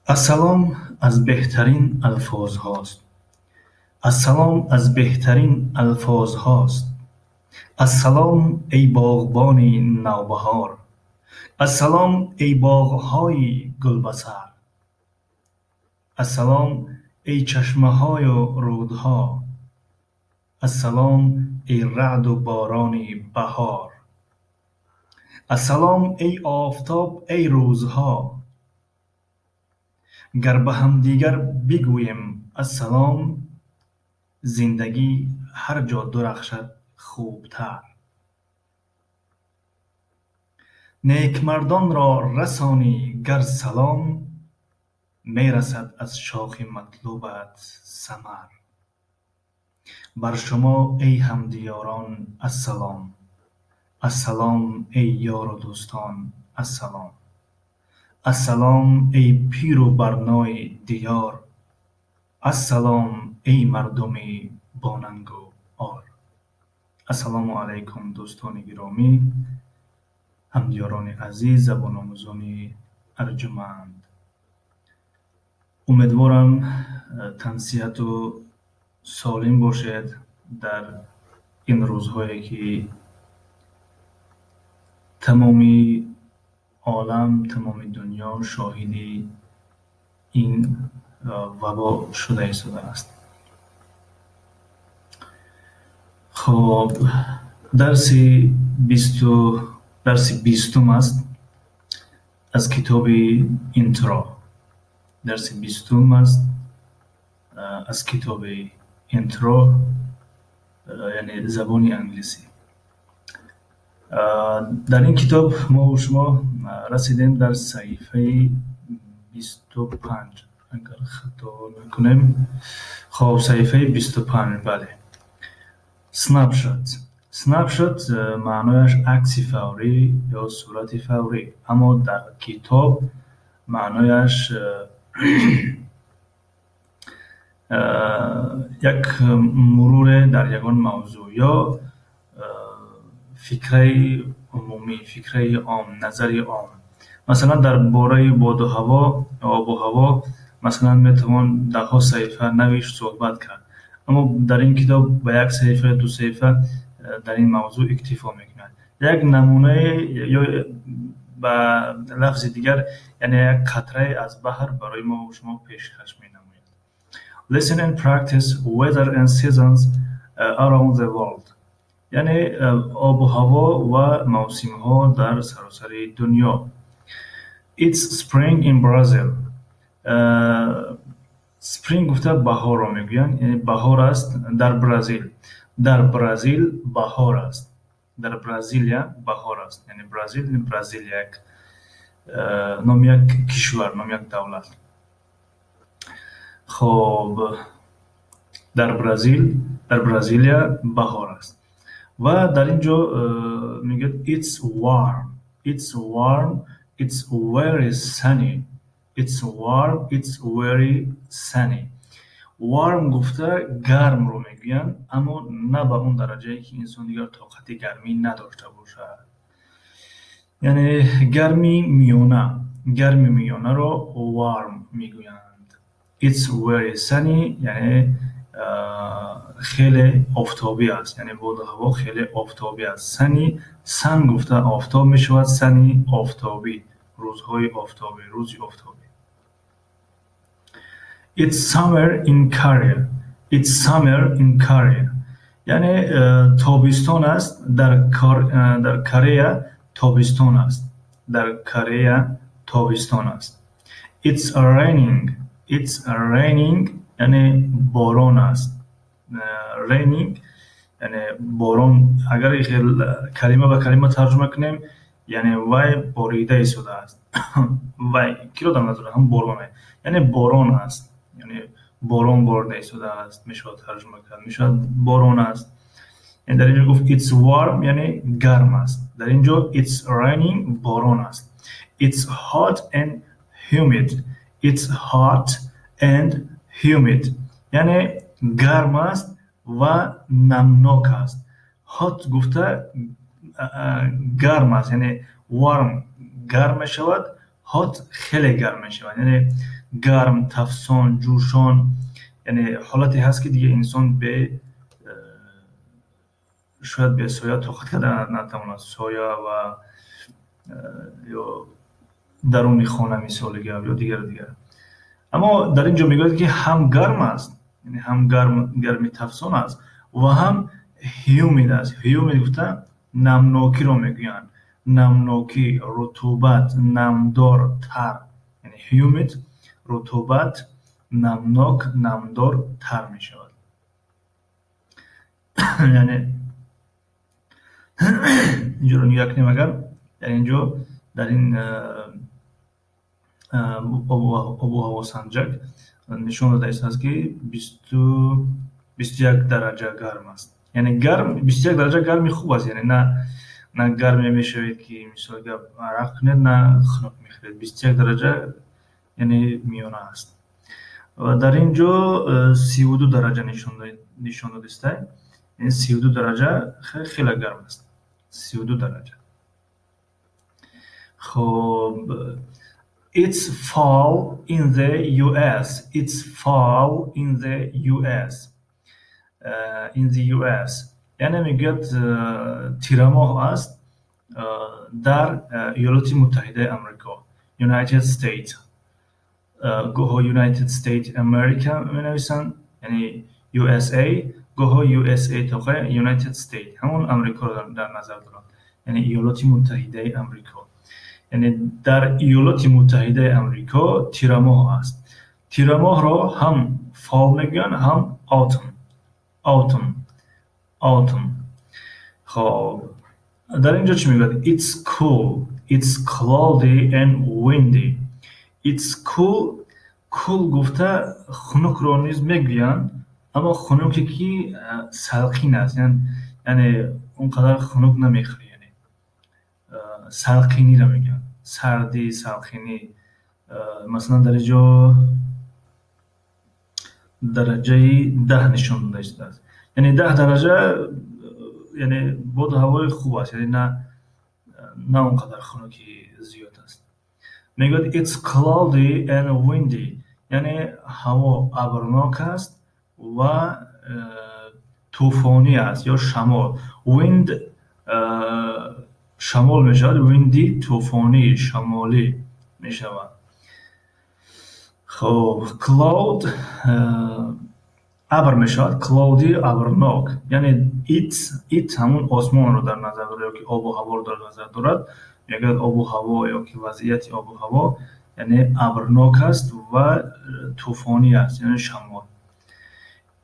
Ассалом аз беҳтарин алфозҳост. Ассалом аз беҳтарин алфозҳост. Ассалом, эй боғбони навбаҳор, ассалом, эй боғҳои гулбасар. Ассалом, эй чашмаҳою рӯдҳо, ассалом, эй раъду борони баҳор. Ассалом, эй офтоб, эй рӯзҳо. Гар ба ҳамдигар бигӯем ассалом, зиндагӣ ҳар ҷо дурахшад хубтар. Некмардонро расонӣ гар салом, мерасад аз шохи матлубат самар. Бар шумо, эй ҳамдиёрон, ассалом, ассалом, эй ёру дӯстон, ассалом. Ассалом, эй пиру барнои диёр, ассалом, эй мардуми бонангу ор. Ассалому алайкум, дӯстони гиромӣ, ҳамдиёрони азиз, забономӯзони арҷуманд. Умедворам, тансиҳату солим бошед дар ин рӯзҳое, ки тамоми олам, тамоми дунё шоҳиди ин вабо шуда истодааст. Хоб, дарси 20-ум аст аз китоби Интро. Дарси 20-ум аст аз китоби Интро, яъне забони англисӣ. Дар ин китоб мо шумо расидем дар саҳифаи 25, агар хато накунем. Хоб, саҳифаи 25, бале. Snapshot. Snapshot маънояш акси фаврӣ ё сурати фаврӣ, аммо дар китоб маънояш як муруре дар ягон мавзӯъ ё фикраи умумӣ, фикраи ом, назари ом. Масалан, дар бораи боду ҳаво, обу ҳаво, масалан, метавон даҳҳо саҳифа навишт, суҳбат кард. Аммо дар ин китоб ба як саҳифа, ду саҳифа дар ин мавзӯъ иктифо мекунад. Як намунае ё ба лафзи дигар, яъне як қатрае аз баҳр барои мо шумо пешкаш менамояд. Listen and practice weather and seasons around the world. Яъне обу ҳаво ва мавсимҳо дар саросари дунё. It's spring in Brazil. Spring гуфта баҳорро мегӯянд, яъне баҳор аст дар Бразил. Дар Бразил баҳор аст. Дар Бразилия баҳор аст. Яъне Бразил, Бразилия як номи як кишвар, номи як давлат. Хоб, дар Бразил, дар Бразилия баҳор аст. Ва дар ин ҷо мегӯяд: It's warm. It's warm. It's very sunny. It's warm. It's very sunny. Warm гуфта гармро мегӯянд, аммо на ба он дараҷае, ки инсон дигар тоқати гармӣ надошта бошад. Яъне гарми миёна, гарми миёнаро warm мегӯянд. It's very sunny, яъне хеле офтобӣ аст, яъне боду ҳаво хеле офтобӣ аст. Sunny, sun гуфта офтоб мешавад, sunny офтобӣ, рӯзҳои офтобӣ, рӯзи офтобӣ. It's summer in Korea. It's summer in Korea. Яъне тобистон аст дар Корея, тобистон аст. Дар Корея тобистон аст. It's raining. It's raining, яъне борон аст. Raining яъне борон, агар калима ба калима тарҷума кунем, яъне вай борида истодааст. Вай киро дар назар? Ҳам бороне. Яъне борон аст. Яъне борон борида истодааст, мешавад тарҷума кард. Мешавад борон аст. Яъне дар инҷо гуфт it's warm, яъне гарм аст. Дар инҷо it's raining, борон аст. It's hot and humid. It's hot and humid. Яъне гарм аст ва намнок аст. Hot гуфта гарм аст, яъне warm гарм мешавад, hot хеле гарм мешавад. Яъне Гарм, тафсон, ҷӯшон, яъне ҳолате ҳаст, ки дига инсон бе шояд бе соя тоқат карда натавонад, соя ва ё даруни хона, мисоли гап, ё дигару дигар. Аммо дар ин ҷо мегӯяд, ки ҳам гарм аст, яъне ҳам гарми тафсон аст ва ҳам humid аст. Humid гуфта намнокиро мегӯянд, намнокӣ, рутубат, намдор, тар. Яъне humid рутубат, намнок, намдор, тар мешавад. Яъне инҷоро нигоҳ кунем агар, дар инҷо, дар ин обу ҳавосанҷак нишон дода истодааст, ки 21 дараҷа гарм аст. Яъне гарм, 21 дараҷа гарми хуб аст, яъне на гарме мешавед, ки мисол гап арақ кунед, на хунук мехӯред. 21 дараҷа яъне миёна аст. Ва дар ин ҷо 32 дараҷа нишон додистай, яъне 32 дараҷа хеле гарм аст, 32 дараҷа. Хоб, it's fall in the US. It's fall in the US. In the US, яъне мегӯяд, тирамоҳ аст дар Иёлоти Муттаҳидаи Амрико, United States. Гоҳо United States America менависанд, яъне USA, гоҳо USA тоқа United States, ҳамон Амрикоро дар назар доранд, яъне Иёлоти Муттаҳидаи Амрико. Яъне дар Иёлоти Муттаҳидаи Амрико тирамоҳ аст. Тирамоҳро ҳам fall мегӯянд, ҳам autumn. Autumn, autumn. Хоб, дар ин ҷо чӣ мегӯяд? It's cool. It's cloudy and windy. It's cool. Cool гуфта хунукро низ мегӯянд, аммо хунуке, ки салқин аст, яъне он қадар хунук намехӯрӣ, яъне салқиниро мегӯянд, сардӣ, салқинӣ. Масалан, дар ин ҷо дараҷаи 10 нишон дода истодааст, яъне 10 дараҷа, яъне боду ҳавои хуб аст, яъне на он қадар хунукӣ зиёд аст. Мегӯяд, it's cloudy and windy, яъне ҳаво абрнок аст ва тӯфонӣ аст ё шамол. Wind шамол мешавад, windy тӯфонӣ, шамолӣ мешавад. Хоб, cloud абр мешавад, cloudy абрнок, яъне it ҳамун осмонро дар назар дорад ёки обу ҳаворо дар назар дорад. Мегӯяд, обу ҳаво ёки вазъияти обу ҳаво, яъне абрнок аст ва тӯфонӣ аст, яъне шамол.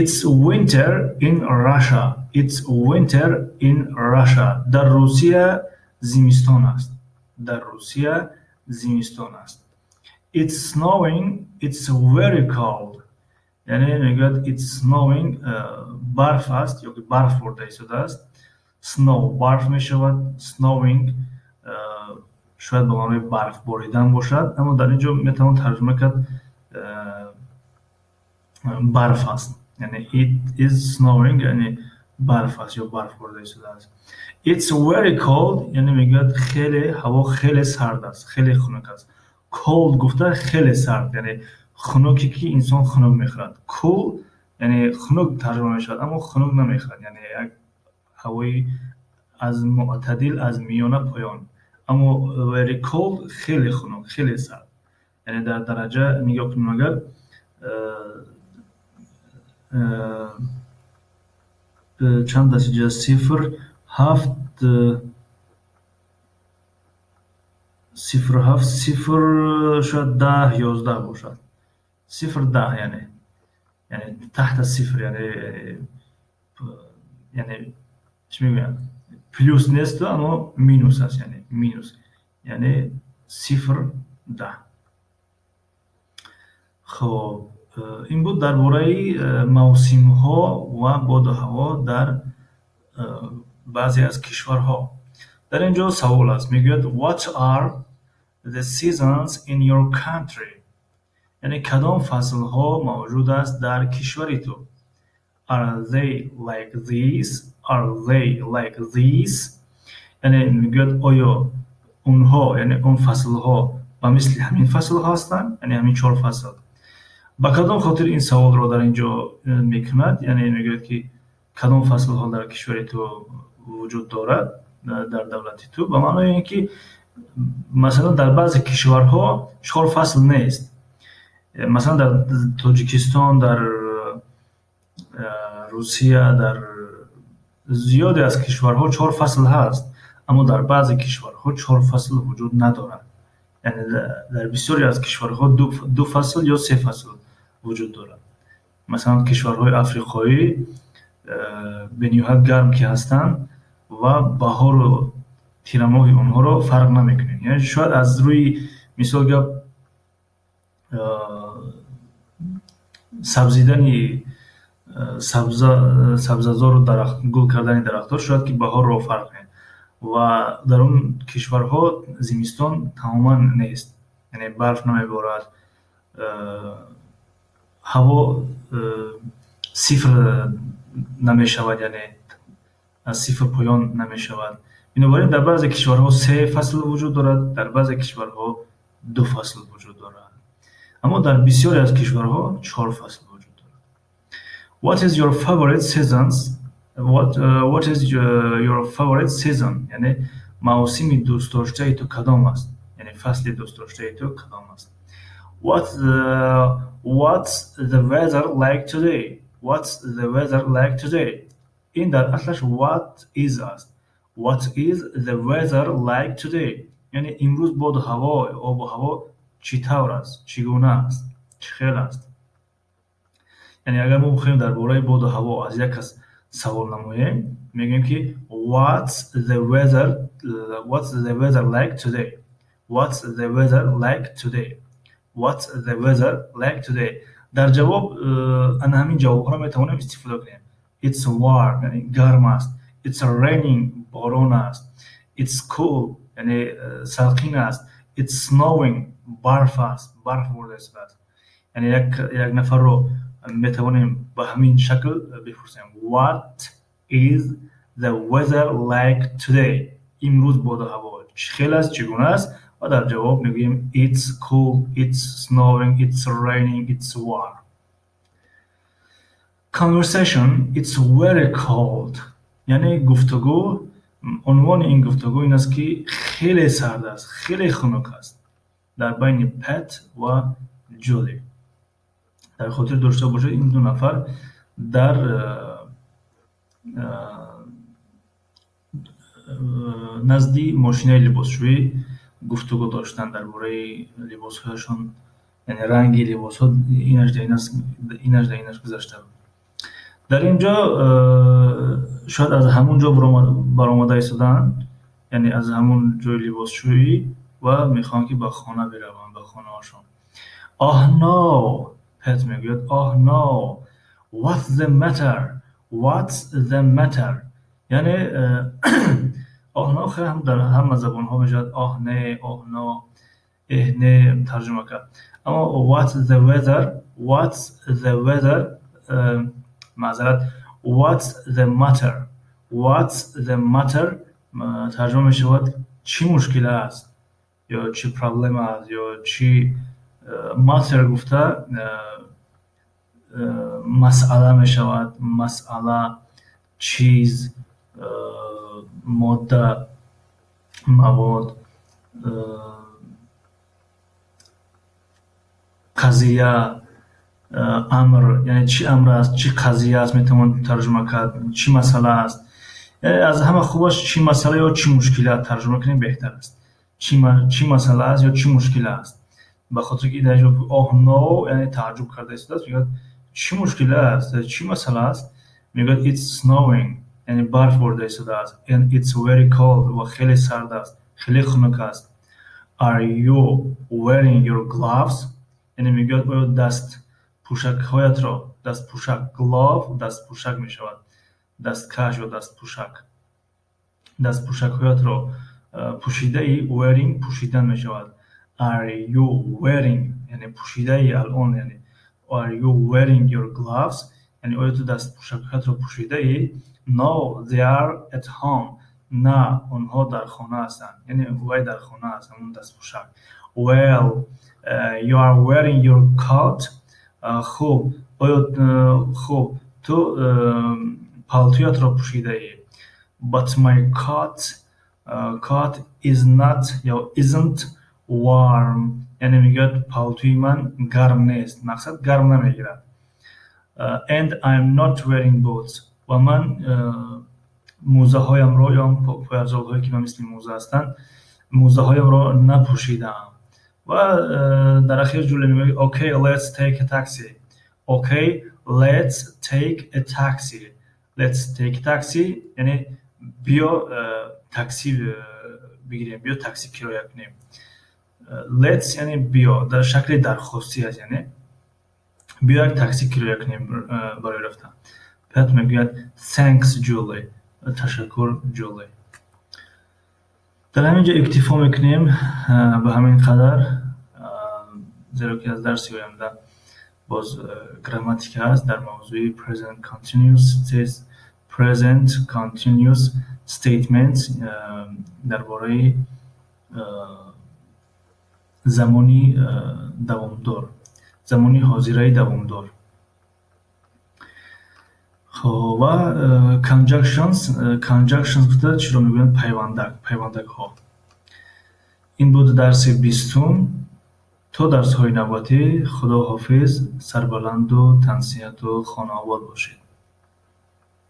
It's winter in Russia. It's winter in Russia. Дар Русия зимистон аст. Дар Русия зимистон аст. It's snowing. It's very cold. Яъне мегӯяд, it's snowing, барф аст ёки барф борда истодааст. Snow барф мешавад, snowing шояд ба маънои барф боридан бошад, аммо дар ин ҷо метавон тарҷума кард барф аст, яъне it is snowing, яъне барф аст ё барф борда истодааст. It's very cold, яъне мегӯяд, хеле ҳаво хеле сард аст, хеле хунук аст. Cold гуфта хеле сард, яъне хунуке, ки инсон хунук мехӯрад. Cool яъне хунук тарҷума мешавад, аммо хунук намехӯрад, яъне як ҳавои аз мӯътадил, аз миёна поён. Аммо very cold хеле хунук, хеле сард, яъне дар дараҷа нигоҳ кунем агар, чанд аст инҷа? 0,7, 0,7, сифр, шояд 10, 11 бошад, 0,10, яъне таҳта сифр, яъне чӣ мегӯянд, плюс несту, аммо минус аст, яъне минус, яъне 0,10. Хоб, ин буд дар бораи мавсимҳо ва боду ҳаво дар баъзе аз кишварҳо. Дар ин ҷо савол аст, мегӯяд: What are the seasons in your country? Яъне кадом фаслҳо мавҷуд аст дар кишвари ту? Are they like these? Are they like these? Яъне мегӯяд, оё онҳо, яъне он фаслҳо Ба мисли ҳамин фаслҳо ҳастанд, яъне ҳамин чор фасл. Ба кадом хотир ин саволро дар ин ҷо мекунад? Яъне мегӯяд, ки кадом фаслҳо дар кишвари ту вуҷуд дорад, дар давлати ту? Ба маънои ин ки, масалан, дар баъзе кишварҳо чор фасл нест. Масалан, дар Тоҷикистон, дар Русия, дар зиёде аз кишварҳо чор фасл ҳаст, аммо дар баъзе кишварҳо чор фасл вуҷуд надорад. Яъне дар бисёре аз кишварҳо ду фасл ё се фасл вуҷуд дорад. Масалан, кишварҳои африқоӣ бениҳоят гарм ки ҳастанд ва баҳору тирамоҳи онҳоро фарқ намекунем. Яъне шояд аз рӯи мисол гап сабзидани сабзазору дарахт, гул кардани дарахтҳо, шояд ки баҳорро фарқ кунем. Ва дар он кишварҳо зимистон тамоман нест, яъне барф намеборад, ҳаво сифр намешавад, яъне аз сифр поён намешавад. Бинобар ин дар баъзе кишварҳо се фасл вуҷуд дорад, дар баъзе кишварҳо ду фасл вуҷуд дорад, аммо дар бисёре аз кишварҳо чор фасл вуҷуд дорад. What is your favorite seasons? What is your favorite season? Яъне мавсими дӯстдоштаи ту кадом аст? Яъне фасли дӯстдоштаи ту кадом аст? What's the weather like today? What's the weather like today? Ин дар аслаш what is аст. What is the weather like today? Яъне имрӯз боду ҳаво, обу ҳаво чӣ тавр аст, чӣ гуна аст, чӣ хел аст? Яъне агар мо бихоҳем дар бораи боду ҳаво аз як кас савол намоем, мегӯем, ки what's the weather like today? What's the weather like today? What's the weather like today? Дар ҷавоб ана ҳамин ҷавобҳоро метавонем истифода кунем. It's warm, яъне гарм аст. It's raining, борон аст. It's cool, яъне салқин аст. It's snowing, барф аст, барф борида истодааст. Яъне як нафарро метавонем ба ҳамин шакл бипурсем: What is the weather like today? Имрӯз боду ҳаво чӣ хел аст, чӣ гуна аст? Ва дар ҷавоб мегӯем: It's cool, it's snowing, it's raining, it's warm. Conversation: It's very cold. Яъне гуфтугӯ, унвони ин гуфтугӯ ин аст, ки хеле сард аст, хеле хунук аст, дар байни Пэт ва Ҷули. Дар хотир дошта бошед, ин ду нафар дар назди мошинаи либосшӯӣ гуфтугӯ доштанд дар бораи либосҳояшон, яъне ранги либосҳо инаш да инаш гузашта буд. Дар ин ҷо шояд аз ҳамун ҷо баромада истодаанд, яъне аз ҳамун ҷои либосшӯӣ, ва мехоҳанд, ки ба хона бираванд, ба хонаҳошон. Oh no, Пэт мегӯяд. Oh no, what's the matter? What's the matter? Яъне oh no хеле ҳам дар ҳама забонҳо мешавад оҳ не, oh no, эҳ не тарҷума кард. Аммо what's the weather, what's the weather, маъзарат, what's the matter, what's the matter тарҷума мешавад чӣ мушкил аст ё чӣ проблема аст ё чӣ. Matter гуфта масъала мешавад, масъала, чиз, модда, мавод, қазия, амр. Яъне чӣ амр аст, чӣ қазия аст метавон тарҷума кард, чӣ масъала аст. Аз ҳама хубаш чӣ масъала ё чӣ мушкила тарҷума кунем беҳтар аст. Чӣ масъала аст ё чӣ мушкил аст? Ба хотире ки дар ҷо oh no, яъне тааҷҷуб карда истодааст, мегӯяд: чӣ мушкил аст, чӣ масъала аст? Мегӯяд: It's snowing, яъне барф борида истодааст, and it's very cold, ва хеле сард аст, хеле хунук аст. Are you wearing your gloves? Яъне мегӯяд: оё дастпӯшакҳоятро, дастпӯшак, glove дастпӯшак мешавад, дасткаш ё дастпӯшак, дастпӯшакҳоятро пӯшидаӣ? Wearing пӯшидан мешавад. Are you wearing, яъне пӯшидаи алон, яъне are you wearing your gloves, яъне оё ту дастпӯшакҳоятро пӯшидаӣ? No, they are at home. На, онҳо дар хона ҳастанд, яъне вай дар хона аст, ҳамон дастпӯшак. Well, you are wearing your coat. Хуб, оё, хуб, ту палтуятро пӯшидаӣ. But my coat is not ё isn't warm. Яъне мегӯяд, палтуи ман гарм нест, мақсад, гарм намегирад. And I'm not wearing boots. Ва ман мӯзаҳоямро ё пойафзолҳое, ки ба мисли мӯза ҳастанд, мӯзаҳоямро напӯшидаам. Ва дар ахир Ҷули мегӯяд: "Okay, let's take a taxi." Okay, let's take a taxi. Let's take a taxi, яъне биё, такси бигирем, биё, такси кироя кунем. Let's яъне биё, дар шакли дархостӣ аст, яъне биё, як такси кироя кунем барои рафтан. Пат мегӯяд: "Thanks, Julie." Ташаккур, Ҷули. Дар ҳамин ҷо иктифо мекунем ба ҳамин қадар, зеро ки аз дарси оянда боз грамматика аст дар мавзӯи present continuous statements, дар бораи замони давомдор, замони ҳозираи давомдор. Хоб, ва conjunctions. Conjunctions гуфта чиро мегӯянд? Пайвандак, пайвандакҳо. Ин буд дарси 20-ум. То дарсҳои навбатӣ, худо ҳофиз, сарбаланду тансиҳату хонаобод бошед.